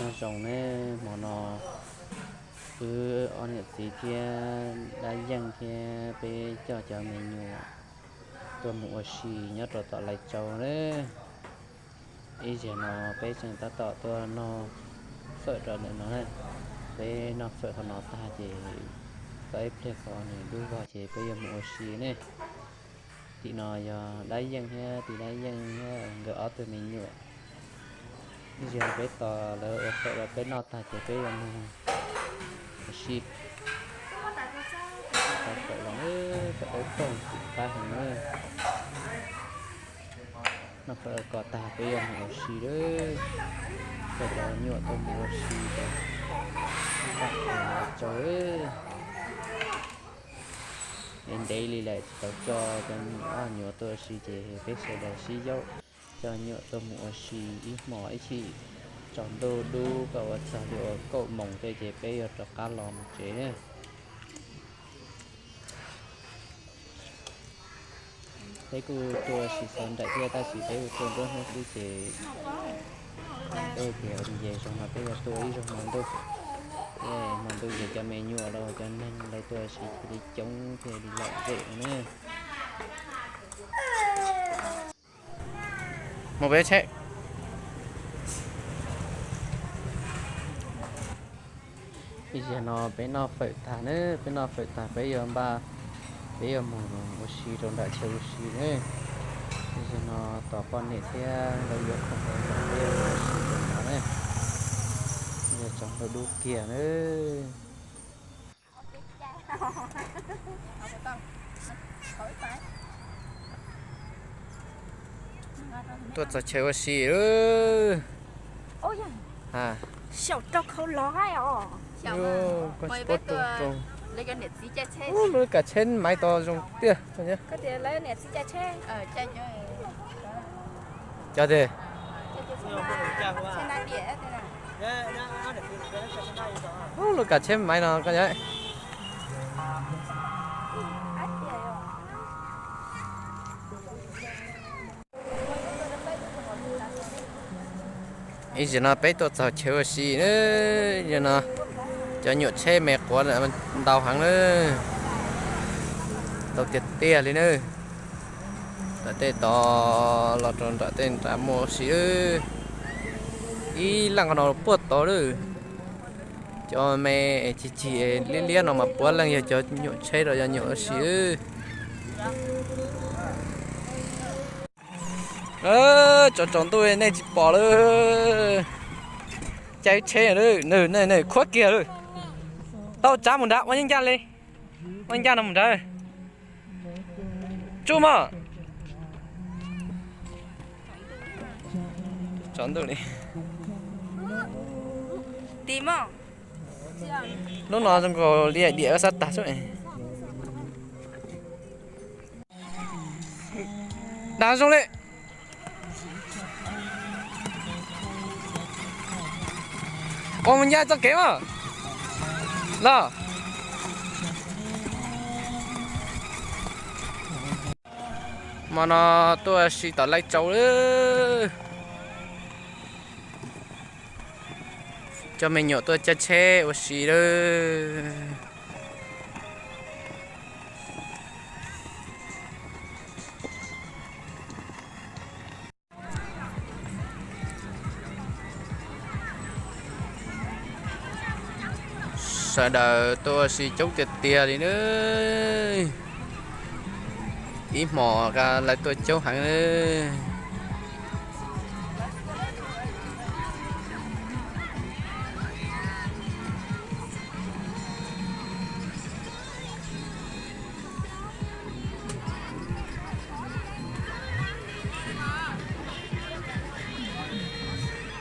Nyob zoo ne, hmo no wb ob niam txiv thiab dab yeej thiab peb coj cov me nyuam tuaj mus ua si nyob rau tom Lais Tsau na. Ib zaug no peb tseem tab tom tuaj noj fawm rau ntawm no na. Peb noj fawm qhov no tag ces txog ib pliag kom nws dub vog ces peb yuav mus ua si ne. Tim no yog dab yeej thiab tis dab yeej thiab nkawd ob tug me nyuam. Ib zaug peb tos lawv ua fawm los peb noj tag ces peb yuav mus ua si. Tau fawm los, fawm dawb paug tim qab heev na. Noj fawm kom tag peb yuav mus ua si lawm. Coj cov nyuam tuaj mus ua si rau tom Lais Tsau. Ntev ntev li lawm tsis tau coj cov nyuam tuaj ua si ces peb sawv daws sib yaum coj nyuam tuaj mus ua si ib hmos ib chim tsaus ntuj dub kom ua txog li uas kaum moos tej ces peb yuav rov qab los mus tsev na. Peb kuj tuaj ua si xov nraim thiab tab sis peb kuj tuaj nruab hnub xwb ces peb tias nce zaug no peb yuav tuaj ib zaug hmo ntuj. Hmo ntuj ces cov me nyuam los cov neeg lawv tuaj ua si thiaj li coob thiaj li lom zem no na. Mus peb tsheb. Ib zaug no peb noj fawm tag na, peb noj fawm tag peb yuav npaj, peb yuav mus ua si rau nram chaw ua si na. Ib zaug no tos poj niam thiab lawv yuav khoom rau nram peb yuav mus ua si rau nram na. Yog tsaus ntuj dub kiag na. Tuaj txog chaw ua si lawm. Xyaum rau khau lov os. Lub kav tsheb maiv tau zoo tiag. Cov tiag. Lub kav tsheb maiv no koj nyob. Ib zaug no peb tuaj txog chaw ua si na, no cov nyuam tsheb me quav ntau heev na, ntau tiag tiag li na. Tom tej tod los rau nram tej nrad muaj ua si, ib leej qhov no puag tod lawm. Cov me chig chig liab liab no mas puav leej yog cov nyuam tsheb los yog nyuam ua si. Tsaus tsaus ntuj nej tsis pom lawm. Caij tsheb lawm, khuab kiag lawm. Tau tsav mus nrad ua yeej ncaj li, ua yeej ncaj no mus nrad. Tsuj mog. Tsaus ntuj li. Lub no zoo nkaus li diam sab tag xwb. Dag zoo li. Ua mus ncaj txoj kev mas los. Hmo no tuaj ua si tom Laij Tsau lawm. Coj me nyuam tuaj caij tsheb ua si lawm. Sawv daws tuaj ua si coob tiag tiag li na. Ib hmos lawv tuaj coob heev na.